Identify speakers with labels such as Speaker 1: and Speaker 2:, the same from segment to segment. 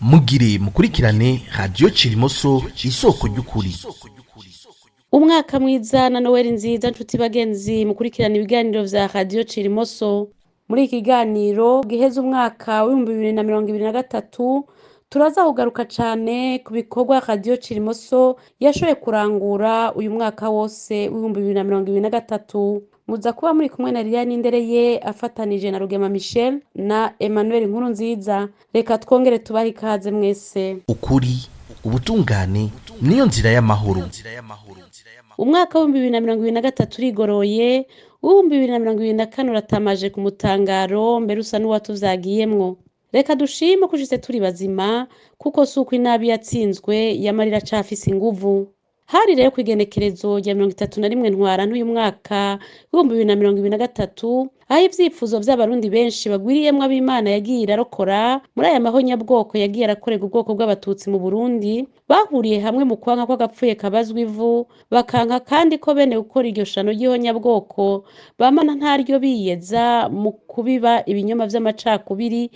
Speaker 1: Mugire mukurikirane Radiyo Cirimoso, isoko ry'ukuri.
Speaker 2: Umwaka mwiza na Noweli nziza, nshuti bagenzi mukurikirana ibiganiro vya Radiyo Cirimoso. Muri iki kiganiro giheza umwaka w'2023, turaza kugaruka cane ku bikorwa Radiyo Cirimoso yashoboye kurangura uyu mwaka wose w'2023. Muza kuba muri kumwe na Liliane Ndereye afatanije na Rugema Michel na Emmanuel Nkurunziza. Reka twongere tubahe ikaze mwese.
Speaker 1: Ukuri, ubutungane niyo nzira y'amahoro.
Speaker 2: Umwaka w'2023 urigoroye, uw'2024 uratamaje ku mutangaro, mbere usa n'uwatuvyagiyemwo. Reka dushime ko ushitse turi bazima, kuko si uko inabi yatsinzwe, yamara iracafise inguvu. Hari rero kw'igenekerezo rya 31 Ntwarante uyu mwaka w'2023, aho ivyifuzo vy'Abarundi benshi bagwiriyemwo ab'Imana yagiye irarokora muri aya mahonyabwoko yagiye arakorerwa ubwoko bw'Abatutsi mu Burundi, bahuriye hamwe mu kwanka kw'agapfuye kabazwa ivu, bakanka kandi ko bene gukora iryo shano ry'ihonyabwoko bamana ntaryo biyeza mu kubiba ibinyoma vy'amacakubiri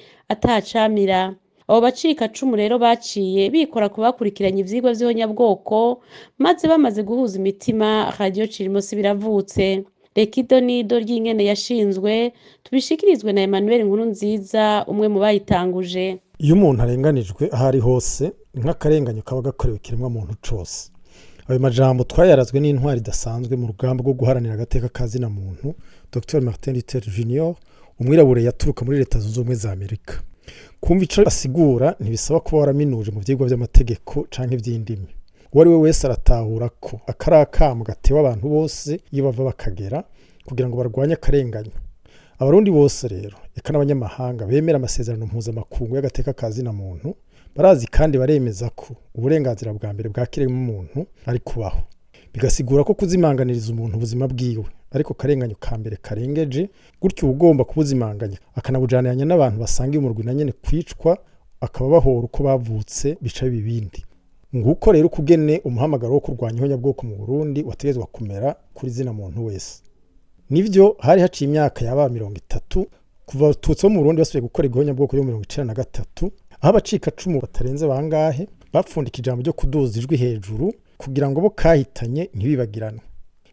Speaker 2: atacamira. Abo bacikacumu rero baciye bikora ku bakurikiranye ivyigwa vy'ihonyabwoko, maze bamaze guhuza imitima, Radiyo Cirimoso biravutse. Reka ido n'ido ry'ingene yashinzwe tubishikirizwe na Emmanuel Nkurunziza, umwe mu bayitanguje.
Speaker 3: Iyo umuntu arenganijwe aho ari hose, ni nk'akarenganyo kaba gakorewe ikiremwa muntu cose. Ayo majambo twayarazwe n'intwari idasanzwe mu rugamba rwo guharanira agateka ka zina muntu, Dr Martin Luther Junior, umwirabure yaturuka muri Leta Zunze Ubumwe za Amerika. Kumva ico asigura ntibisaba kuba waraminuje mu vyigwa vy'amategeko canke ivy'indimi. Uwo ari we wese aratahura ko akari akamo gatewe abantu bose iyo bava bakagera kugira ngo barwanye akarenganyo. Abarundi bose rero, eka n'abanyamahanga bemera amasezerano mpuzamakungu y'agateka ka zina muntu, barazi kandi baremeza ko uburenganzira bwa mbere bwa kiremwamuntu ari kubaho. Bigasigura ko kuzimanganiriza umuntu ubuzima bwiwe ariko karenganyo ka mbere karengeje gutyo, ugomba kubuzimanganya akanabujaniranya n'abantu basanga umurwi na nyene kwicwa, akaba bahora uko bavutse, bica bibindi. Nguko rero ukugene umuhamagaro wo kurwanya ihonyabwoko mu Burundi wategezwa kumera kuri zina muntu wese. Nivyo, hari haciye imyaka yaba 30 kuva Abatutsi bo mu Burundi basubiye gukora ihonyabwoko yo 93, aho abacikacumu batarenze bangahe bapfundika ijambo ryo kuduza ijwi hejuru kugira ngo bo kahitanye ntibibagiranwe.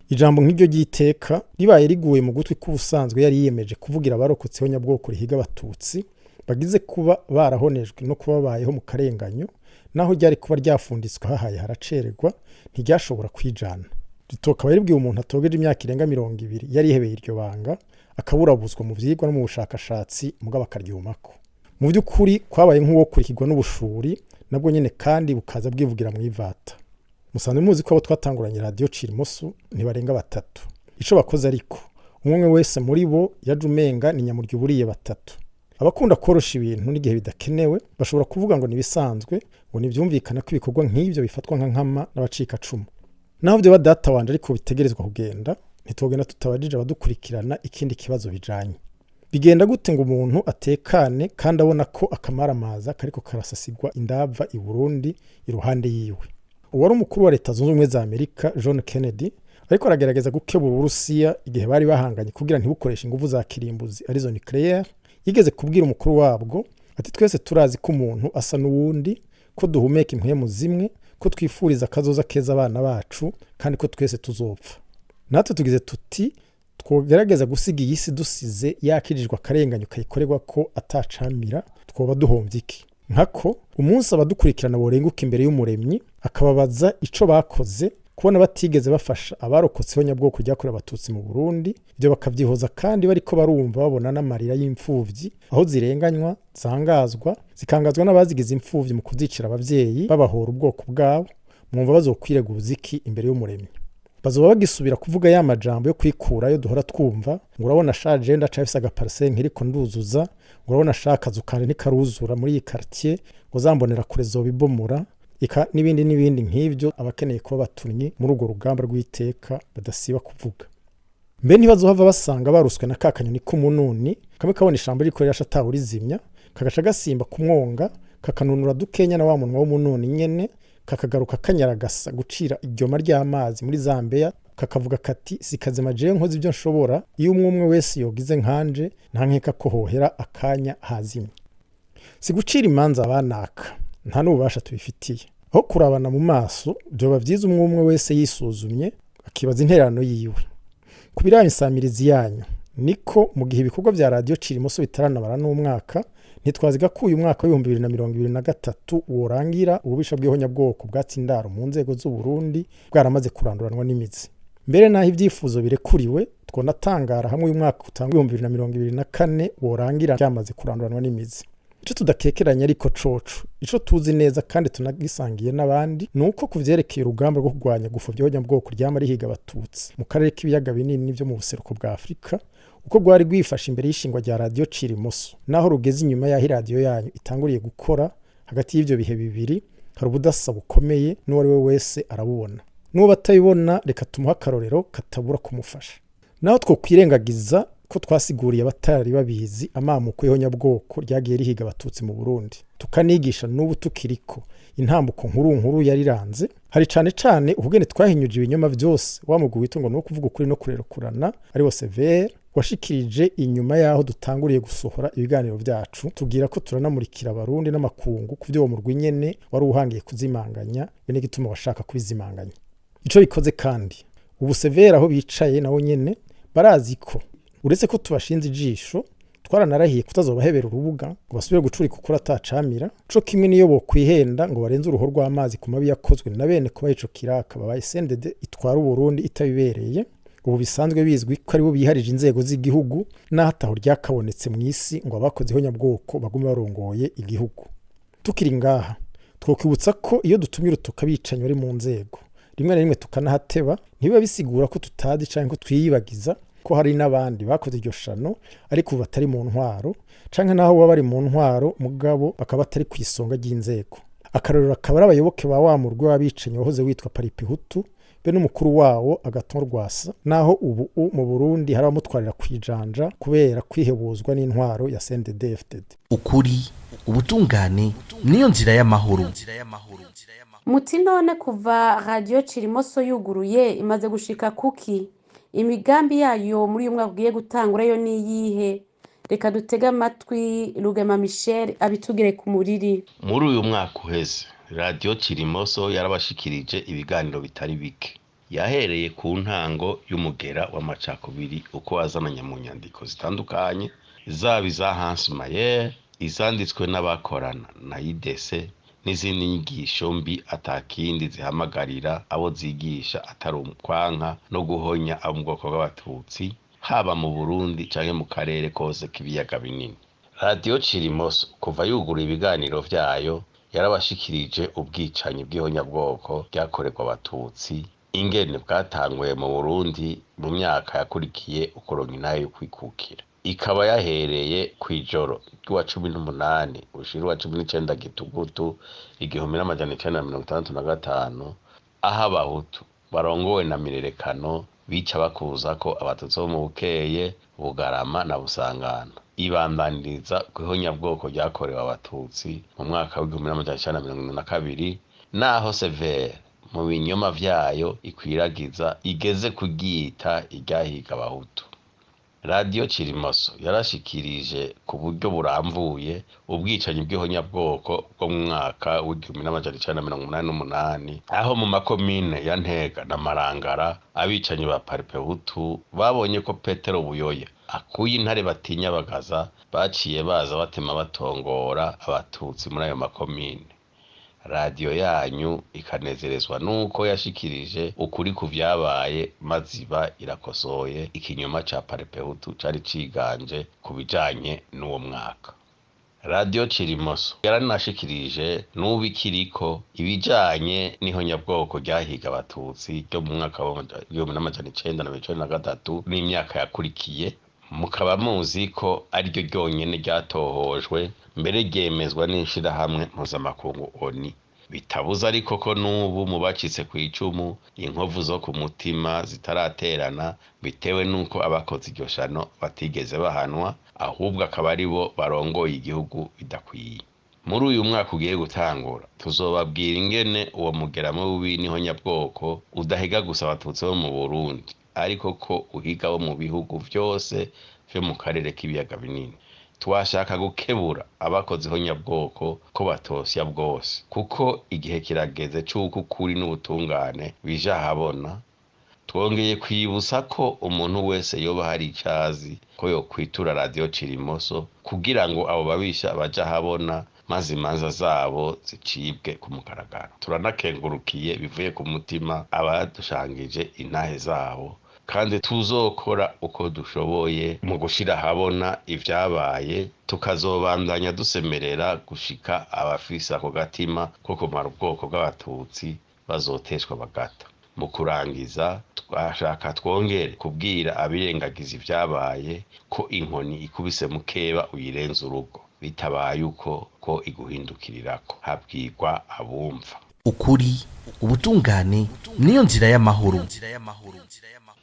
Speaker 3: Ijambo nk'iryo ry'iteka ribaye riguye mu gutwi k'ubusanzwe yari yiyemeje kuvugira abarokotse ihonyabwoko rihiga Abatutsi bagize kuba barahonejwe no kuba babayeho mu karenganyo, naho ryari kuba ryafunditswe hahaye haracererwa, ntiryashobora kwijana. Ritokaba ribwiye umuntu atogeje imyaka irenga 20 yari yihebeye iryo banga, akaburabuzwa mu vyigwa no mu bushakashatsi, mugabo akaryumako. Mu by'ukuri kwabaye nk'uwo kurikirwa n'ubushuri nabwo nyene, kandi bukaza bwivugira mu ivata. Musanzwe muzi ko abo twatanguranye Radiyo Cirimoso ntibarenga batatu. Ico bakoze ariko, umwe wese muri bo yaje umenga ni nyamurya uburiye batatu. Abakunda korosha ibintu n'igihe bidakenewe bashobora kuvuga ngo nibisanzwe, ngo nivyumvikana ko ibikorwa nk'ivyo bifatwa nka nkama n'abacikacumu. Naho vyoba data wanje ariko bitegerezwa kugenda, ntitwogenda tutabajije abadukurikirana ikindi kibazo bijanye. Bigenda gute ngo umuntu atekane kandi abona ko akamaramaza kariko karasasigwa indava i Burundi iruhande yiwe? Uwari umukuru wa Leta Zunze Ubumwe za Amerika, John Kennedy, ariko aragerageza gukebura Uburusiya igihe bari bahanganye kugira ntibukoreshe inguvu za kirimbuzi, arizo nucléaire, yigeze kubwira umukuru wabwo ati: "Twese turazi ko umuntu asa n'uwundi, ko duhumeka impwemu zimwe, ko twifuriza akazoza keza abana bacu, kandi ko twese tuzopfa." Natwe tugize tuti: twogerageza gusiga iyi si dusize yakirijwe akarenganyo kayikorerwa ko atacamira, twoba duhombye iki? Nkako umunsi abadukurikirana borenguka imbere y'Umuremyi akababaza ico bakoze, kubona batigeze bafasha abarokotse ihonyabwoko ryakorewe Abatutsi mu Burundi, ibyo bakavyihoza kandi bariko barumva babona n'amarira y'imfuvyi aho zirenganywa, zangazwa, zikangazwa n'abazigize imfuvyi mu kuzicira abavyeyi babahora ubwoko bwabo, mwumva bazokwireguza iki imbere y'Umuremyi? Bazoba bagisubira kuvuga ya majambo yo kwikurayo duhora twumva ngo: "Urabona shaje, ndacafise agaparcelle nkiriko nduzuza", ngo: "Urabona sha, akazu kanje ntikaruzura muri iyi quartier", ngo: "Zambonera kure zobibomora", ika n'ibindi n'ibindi nk'ivyo abakeneye kuba batumye muri urwo rugamba rw'iteka badasiba kuvuga. Mbe ntibazohava basanga baruswe na ka kanyoni k'umununi kamwe kabona ishambo ririko rirasha atawurizimya, kagaca gasimba kumwonga, kakanunura dukenya na wa munwa w'umununi nyene, kakagaruka kanyaragasa gucira iryoma ry'amazi muri Zambeya, kakavuga kati: "Sikazima, jewe nkoze ibyo nshobora. Iyo umwe umwe wese yogize nkanje, nta nkeka ko hohera akanya hazimye"? Si gucira imanza abanaka. Nta n'ububasha tubifitiye. Aho kurabana mu maso, vyoba vyiza umwe umwe wese yisuzumye akibaza intererano yiwe. Ku biraba insamirizi yanyu, niko mu gihe ibikorwa vya radiyo Cirimoso bitaranabara n'umwaka, ntitwaziga ko uyu mwaka w'2023 worangira ububisha bw'ihonyabwoko bwatsi indaro mu nzego z'u Burundi bwaramaze kuranduranwa n'imizi. Mbere naho ibyifuzo birekuriwe, twonatangara hamwe uyu mwaka utanga 2024 worangira byamaze kuranduranwa n'imizi. Ico tudakekeranya ariko coco, ico tuzi neza kandi tunagisangiye n'abandi, ni uko ku vyerekeye urugamba rwo kurwanya gupfobya ihonyabwoko ryama rihiga Abatutsi mu karere k'ibiyaga binini vyo mu buseruko bwa Afurika, uko rwari rwifashe imbere y'ishingwa rya radiyo Cirimoso naho rugeze inyuma y'aho iradiyo yanyu itanguriye gukora, hagati y'ivyo bihe bibiri hari ubudasa bukomeye, n'uwo ari we wese arabubona. N'uwo atabibona, reka tumuhe akarorero katabura kumufasha. Naho twokwirengagiza ko twasiguriye abatari babizi amamuko y'ihonyabwoko ryagiye rihiga Abatutsi mu Burundi, tukanigisha n'ubu tukiriko intambuko nkuru nkuru yariranze, hari cane cane ukugene twahinyuje ibinyoma vyose wa mugwi witwa ngo ni uwo kuvuga ukuri no kurekurana, ari wo CVR, washikirije inyuma y'aho dutanguriye gusohora ibiganiro vyacu, tubwira ko turanamurikira Abarundi n'amakungu ku vyo uwo murwi nyene wari uhangiye kuzimanganya, bene gituma washaka kubizimanganya. Ico bikoze kandi, ubu CVR aho bicaye nabo nyene barazi ko uretse ko tubashinze ijisho, twaranarahiye kutazobahebera urubuga ngo basubire gucurika ukuri atacamira, co kimwe niyo bokwihenda ngo barenze uruho rw'amazi ku mabi yakozwe na bene kubaha ico kiraka babaye CNDD itwara Uburundi itabibereye. Ubu bisanzwe bizwi ko aribo biharije inzego z'igihugu, n'aho ataho ryakabonetse mw'isi ngo abakoze ihonyabwoko bagume barongoye igihugu. Tukiri ngaha, twokwibutsa ko iyo dutumye urutoka abicanyi bari mu nzego, rimwe na rimwe tukanahateba, ntibiba bisigura ko tutazi canke ko twiyibagiza ko hari n'abandi bakoze iryo shano ariko ubu batari mu ntwaro, canke naho baba bari mu ntwaro mugabo bakaba batari ku isonga ry'inzego. Akarorero akaba ari abayoboke ba wa murwi w'abicanyi wahoze witwa Paripehutu, be n'umukuru wawo Agathon Rwasa, naho ubu mu Burundi hari abamutwarira kwijanja kubera kwihebuzwa n'intwaro ya CNDD-FDD.
Speaker 1: Ukuri, ubutungane niyo nzira y'amahoro.
Speaker 2: Muti none kuva radiyo Cirimoso yuguruye imaze gushika kuki? Imigambi yayo muri uyu mwaka ugiye gutangura yo niyihe? Reka dutege amatwi Rugema Michel abitugire ku muriri.
Speaker 4: Muri uyu mwaka uheze, radiyo Cirimoso yarabashikirije ibiganiro bitari bike. Yahereye ku ntango y'umugera w'amacakubiri uko wazananye mu nyandiko zitandukanye, zaba iza Hans Mayer, izanditswe n'abakorana na IDC, n'izindi nyigisho mbi atakindi zihamagarira abo zigisha atari ukwanka no guhonya abo mu bwoko bw'Abatutsi, haba mu Burundi canke mu karere kose k'ibiyaga binini. Radiyo Cirimoso kuva yugura ibiganiro vyayo, yarabashikirije ubwicanyi bw'ihonyabwoko ryakorerwa Abatutsi, ingene bwatanguye mu Burundi mu myaka yakurikiye ukuronka intahe yo kwikukira. Ikaba yahereye kw'ijoro ry'uwa 18 ushira uwa 19 Gitugutu 1965, aho Abahutu barongowe na Mirerekano bica bakuzako Abatutsi bo mu Bukeye, Bugarama na Busangana. Ibandaniriza kw'ihonyabwoko ryakorewe Abatutsi mu mwaka w'1972, naho Severe mu binyoma vyayo ikwiragiza igeze kuryita iryahiga Abahutu. Radiyo Cirimoso yarashikirije ku buryo buramvuye ubwicanyi bw'ihonyabwoko bwo mu mwaka w'1988, aho mu makomine ya Ntega na Marangara abicanyi ba Paripehutu babonye ko Petero Buyoya akuye intare batinya bagaza, baciye baza batema batongora Abatutsi muri ayo makomine. Radiyo yanyu ikanezerezwa nuko yashikirije ukuri ku vyabaye, maze iba irakosoye ikinyoma ca Paripehutu cari ciganje ku bijanye n'uwo mwaka. Radiyo Cirimoso yaranashikirije n'ubu ikiriko ibijanye n'ihonyabwoko ryahiga Abatutsi ryo mu mwaka w'1993 n'imyaka yakurikiye, mukaba muzi ko ariryo ryonyene ryatohojwe mbere ryemezwa n'ishirahamwe mpuzamakungu ONU. Bitabuza ariko ko n'ubu mu bacitse kw'icumu inkovu zo ku mutima zitaraterana, bitewe n'uko abakoze iryo shano batigeze bahanwa, ahubwo akaba ari bo barongoye igihugu bidakwiye. Muri uyu mwaka ugiye gutangura, tuzobabwira ingene uwo mugera mubi n'ihonyabwoko udahiga gusa Abatutsi bo mu Burundi, ariko ko uhiga bo mu bihugu vyose vyo mu karere k'ibiyaga binini. Twashaka gukebura abakoze ihonyabwoko ko batosya bwose, kuko igihe kirageze c'uko ukuri n'ubutungane bija ahabona. Twongeye kwibutsa ko umuntu wese yoba hari ico azi ko yokwitura Radiyo Cirimoso kugira ngo abo babisha baje ahabona, maze imanza zabo zicibwe ku mugaragaro. Turanakengurukiye bivuye ku mutima abadushangije intahe zabo, kandi tuzokora uko dushoboye mu gushira ahabona ivyabaye, tukazobandanya dusemerera gushika abafise ako gatima ko kumara ubwoko bw'abatutsi bazoteshwa bagata. Mu kurangiza, twashaka twongere kubwira abirengagiza ivyabaye ko inkoni ikubise mukeba uyirenza urugo, bitabaye uko ko iguhindukirirako. Habwirwa abumva.
Speaker 1: Ukuri, ubutungane niyo nzira y'amahoro.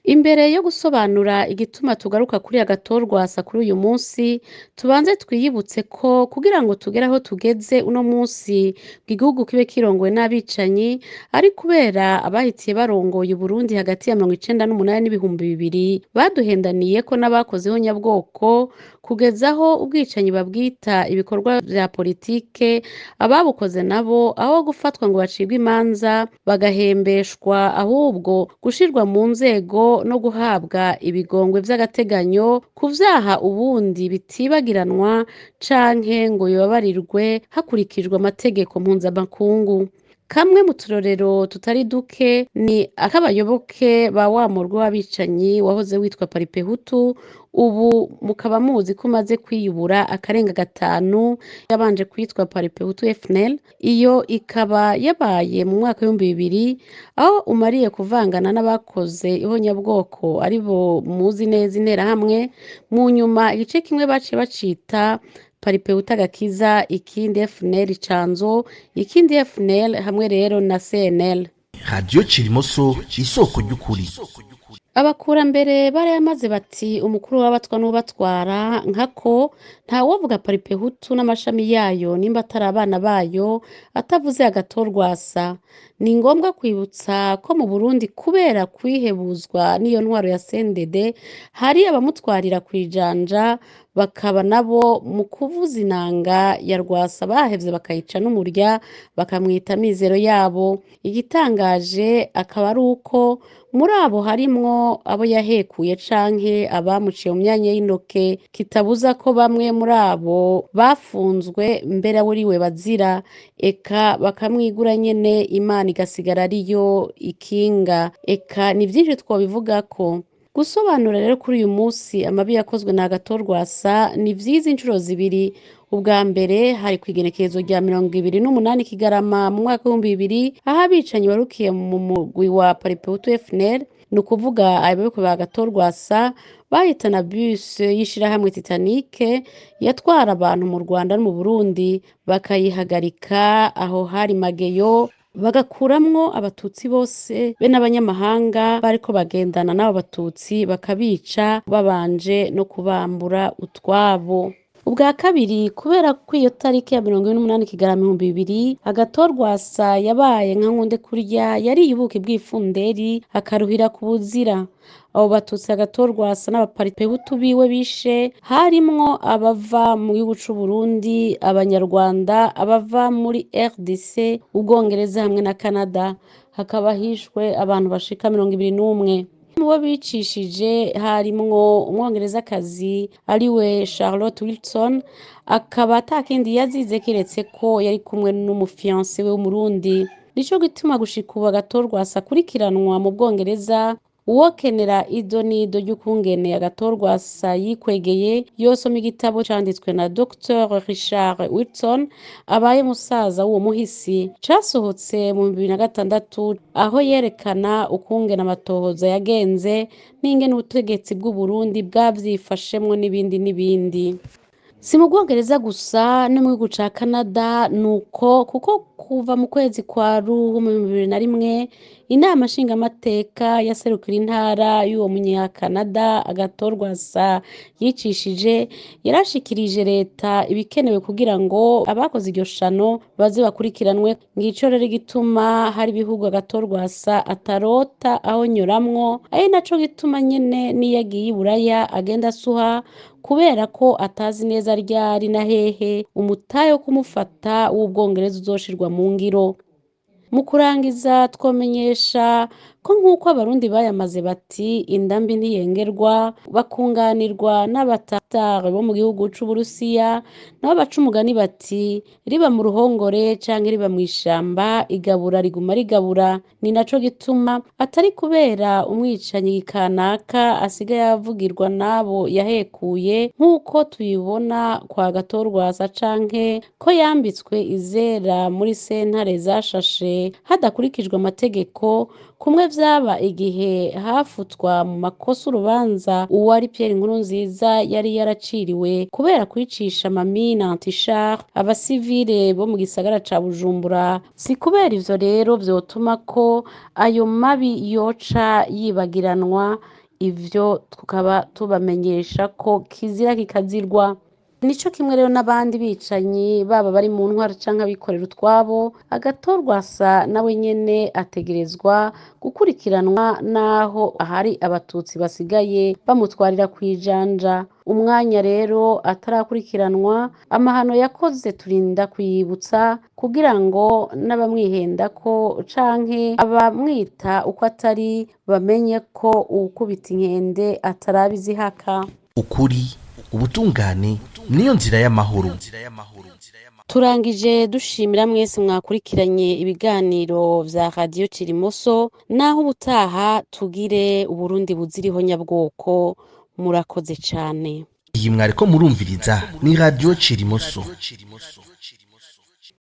Speaker 2: Imbere yo gusobanura igituma tugaruka kuri agatorwasa kuri uyu munsi, tubanze twiyibutse ko kugira ngo tugere aho tugeze uno munsi ngo igihugu kibe kirongowe n'abicanyi, ari kubera abahitiye barongoye Uburundi hagati ya 98 n'2000 baduhendaniye ko n'abakoze ihonyabwoko, kugeza aho ubwicanyi babwita ibikorwa vya politike, ababukoze nabo aho gufatwa ngo bacirwe imanza bagahembeshwa, ahubwo gushirwa mu nzego no guhabwa ibigongwe vy'agateganyo ku vyaha ubundi bitibagiranwa canke ngo bibabarirwe hakurikijwe amategeko mpuzamakungu. Kamwe mu turorero tutari duke ni ak'abayoboke ba wa murwi w'abicanyi wahoze witwa Paripehutu, ubu mukaba muzi ko umaze kwiyubura akarenga gatanu, yabanje kwitwa Paripehutu FNL. Iyo ikaba yabaye mu mwaka w'2000, aho umariye kuvangana n'abakoze ihonyabwoko aribo muzi neza Interahamwe. Mu nyuma igice kimwe baciye bacita Paripehutu Agakiza, ikindi FNL Canzo, ikindi FNL hamwe rero na CNL.
Speaker 1: Radiyo Cirimoso, isoko ry'ukuri.
Speaker 2: Abakurambere barayamaze bati umukuru w'abatwa n'ubatwara, nkako ntawovuga Paripehutu n'amashami yayo nimba atari abana bayo atavuze agatorwasa. Ni ngombwa kwibutsa ko mu Burundi kubera kwihebuzwa n'iyo ntwaro ya CNDD hari abamutwarira kwijanja, bakaba nabo mu kuvuza inanga ya Rwasa bahevye bakayica n'umurya bakamwita amizero yabo. Igitangaje akaba ari uko muri abo harimwo abo yahekuye canke abamuciye mu myanya y'intoke, kitabuza ko bamwe muri abo bafunzwe mbere ariwe bazira, eka bakamwigura nyene, Imana igasigara ariyo ikinga. Eka ni vyinshi twobivugako. Gusobanura rero kuri uyu munsi amabi yakozwe na Agatorwasa ni vyiza incuro zibiri. Ubwa mbere hari kw'igenekerezo rya 28 Kigarama mu mwaka w'2000, aho abicanyi barukiye mu mugwi wa Paripehutu FNL, ni ukuvuga abayoboke ba Agatorwasa, bahitana bus y'ishirahamwe Titanic yatwara abantu mu Rwanda no mu Burundi, bakayihagarika aho hari Mageyo, bagakuramwo abatutsi bose be n'abanyamahanga bariko bagendana n'abo batutsi, bakabica babanje no kubambura utwabo. Ubwa kabiri, kubera ko iyo tariki ya 48 Kigarama 2000 Agatorwasa yabaye nka nkunde kurya yariye ubuki bw'ifunderi akaruhira ku buzira. Abo batutsi Agatorwasa n'abaparipehutu biwe bishe harimwo abava mu gihugu c'Uburundi, Abanyarwanda, abava muri RDC, Ubwongereza hamwe na Canada. Hakaba hishwe abantu bashika 21. Mu bo bicishije harimwo umwongerezakazi ariwe Charlotte Wilson, akaba atakindi yazize kiretse ko yari kumwe n'umufiyanse we w'Umurundi. Nico gituma gushika ubu Agatorwasa akurikiranwa mu Bwongereza. Uwokenera ido n'ido ry'ukungene Agatorwasa yikwegeye yosoma igitabo canditswe na Dr Richard Wilson, abaye musaza w'uwo muhisi, casohotse mu 2006, aho yerekana ukungene amatohoza yagenze n'ingene ubutegetsi bw'Uburundi bwavyifashemwo n'ibindi n'ibindi. Si mu Bwongereza gusa, no mu gihugu ca Canada nuko, kuko kuva mu kwezi kwa Ruhu mu 2001 inama nshingamateka yaserukira intara y'uwo munyakanada Agatorwasa yicishije yarashikirije leta ibikenewe kugira ngo abakoze iryo shano baze bakurikiranwe. Ngico rero igituma hari ibihugu Agatorwasa atarota aho nyuramwo, ari naco gituma nyene n'iyo agiye i Buraya agenda asuha. kubera ko atazi neza ryari na hehe umutahe wo kumufata w'Ubwongereza uzoshirwa mu ngiro. Mu kurangiza twomenyesha ko nk'uko Abarundi bayamaze bati inda mbi ntiyengerwa, bakunganirwa n'abatatare bo mu gihugu c'Uburusiya, nabo baca umugani bati riba mu ruhongore canke riba mw'ishamba igabura riguma rigabura. Ni naco gituma atari kubera umwicanyi kanaka asigaye avugirwa n'abo yahekuye nk'uko tubibona kwa Gatorwasa canke ko yambitswe izera muri sentare zashashe hadakurikijwe amategeko, kumwe vyaba igihe hafutwa mu makosa urubanza uwari Pierre Nkurunziza yari yaraciriwe kubera kwicisha mamine anti-char abasivile bo mu gisagara ca Bujumbura. Si kubera ivyo rero vyotuma ko ayo mabi yoca yibagiranwa, ivyo tukaba tubamenyesha ko kizira kikazirwa. Nico kimwe rero n'abandi bicanyi baba bari mu ntwaro canke abikorera utwabo, Agatorwasa nawe nyene ategerezwa gukurikiranwa naho ahari abatutsi basigaye bamutwarira kwijanja. Umwanya rero atarakurikiranwa, amahano yakoze turinda kuyibutsa kugira ngo n'abamwihendako canke abamwita uko atari bamenye ko uwukubita inkende ataraba izihaka.
Speaker 1: Ukuri, ubutungane niyo nzira y'amahoro.
Speaker 2: Turangije dushimira mwese mwakurikiranye ibiganiro vya radiyo Cirimoso, naho ubutaha tugire Uburundi buziriho nyabwoko. Murakoze cane.
Speaker 1: Iyi mwariko murumviriza ni radiyo Cirimoso.